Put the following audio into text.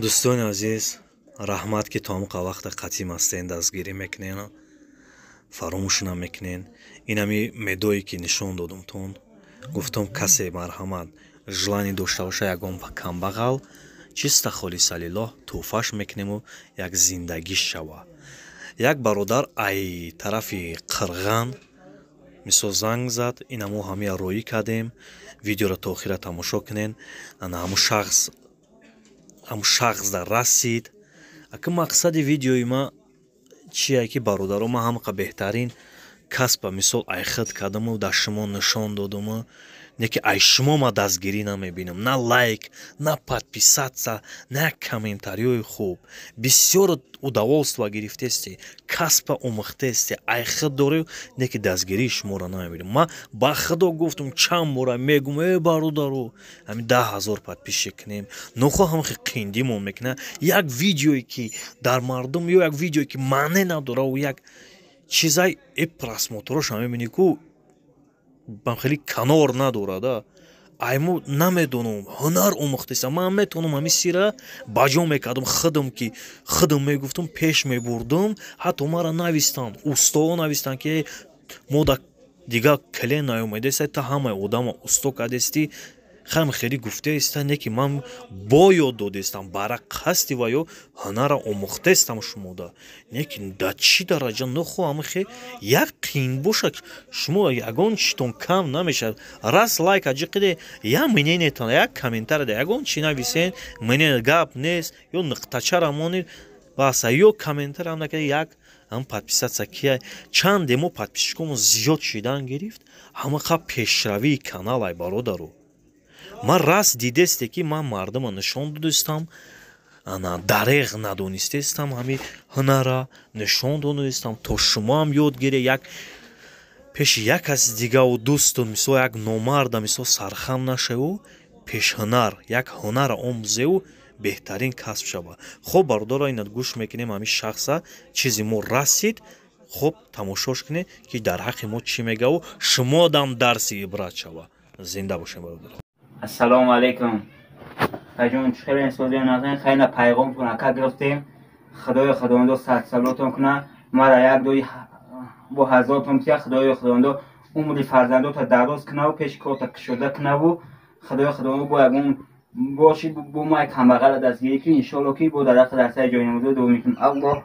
Дӯстони азиз, раҳмат, ки то ҳамқа вақта қатим ҳастен, дастгирӣ мекунен, фаромӯш намекунен. Инами медое, ки нишон додумтон, гуфтум, касе, марҳамат, желание дошта боша, ягон камбағал, чиста холиса лиллоҳ тӯҳфаш мекунему, як зиндагиш шава. Як бародар ай тарафи Қирған мисол занг зад, инамо ҳамия роӣ кардем. Видеоро то охира тамошо кунен. Ана ҳамун шахс расид. Ака, мақсади видеои ма чие, ки, бародаро, ман ҳамақа беҳтарин касба мисол айхид кардаму дар шумо нишон додуму, не ки ай шумо ма дастгирӣ намебинам, на лайк, на подписаться, на як комментариёи хуб. Бисёр удовольствие гирифтести, касба омӯхтести, айхид дорӣ, не ки дастгирии шуморо намебинам. Ман ба худо гуфтум, чанд бора мегум: «Э, бародаро, ҳамин 10 000 подписчик кунем». Нохо ҳамахи қиндимон мекуна. Як видеое, ки дар мардум, ё як видеое, ки маъне надораву як чизай, э, просмотроша мебинӣ ку, хеле канор надорада. Ай мо намедонам, ҳунар омӯхтестам, ман метавонам ҳамин сира ба ҷо мекардам худам, ки худам мегуфтам, пеш мебурдам. Ҳатто мара навистанд, устоҳо навистанд, ки мо да дигар клиент наёмадаеста, та ҳамаи одама усто кардестӣ. Хам хеле гуфтаеста, не ки ман бо ёд додестам, бара қасди ва ё ҳунара омӯхтаестам шумода, не ки да чӣ дараҷа нохоҳам. Хе як қин бошад, шумо ягон читон кам намешавад. Раз лайк аҷиқиде, як мнениятон, як комментария, ягон чӣ нависен, мнение гап нест, ё нуқтачара монед, баса, ё комментариям накард, як ҳам подписаться кия. Чанде мо подписчикомо зиёд шидан гирифт, ҳамақа пешравии канал. Ай бародару, ман раст дидесте, ки ман мардума нишон додистам, ана дареғ надонистестам, ҳами ҳунара нишон додистам, то шумоам ёд гире. Як пеши як каси дигаву дӯсту, мисол, як номарда, мисол, сархам нашаву, пешҳунар як ҳунара омӯзеву беҳтарин касб шава. Хоб, бародаро, инат гӯш мекунем ҳамин шахса, чизи мо расид. Хоб, тамошош кунед, ки дар ҳаққи мо чӣ мегаву шумодам дарси ибрат шава. Зинда бошем, бародаро. Ассалому алайкум, таҷон, чӣ хеле созиёназин? Хайна пайғомтон ака гирифтем. Худои худовандо садсалотон куна. Мара як дои бо ҳазортон тия. Худои худовандо умри фарзандота дароз кунаву пеши корта кушода кунаву, худои худовандо бо ягон боши, бо ма камбағала дастгирӣ ки, иншоалло, ки бо дар ҳаққи дар сари ҷои намозо дуо мекунем. Аллоҳ.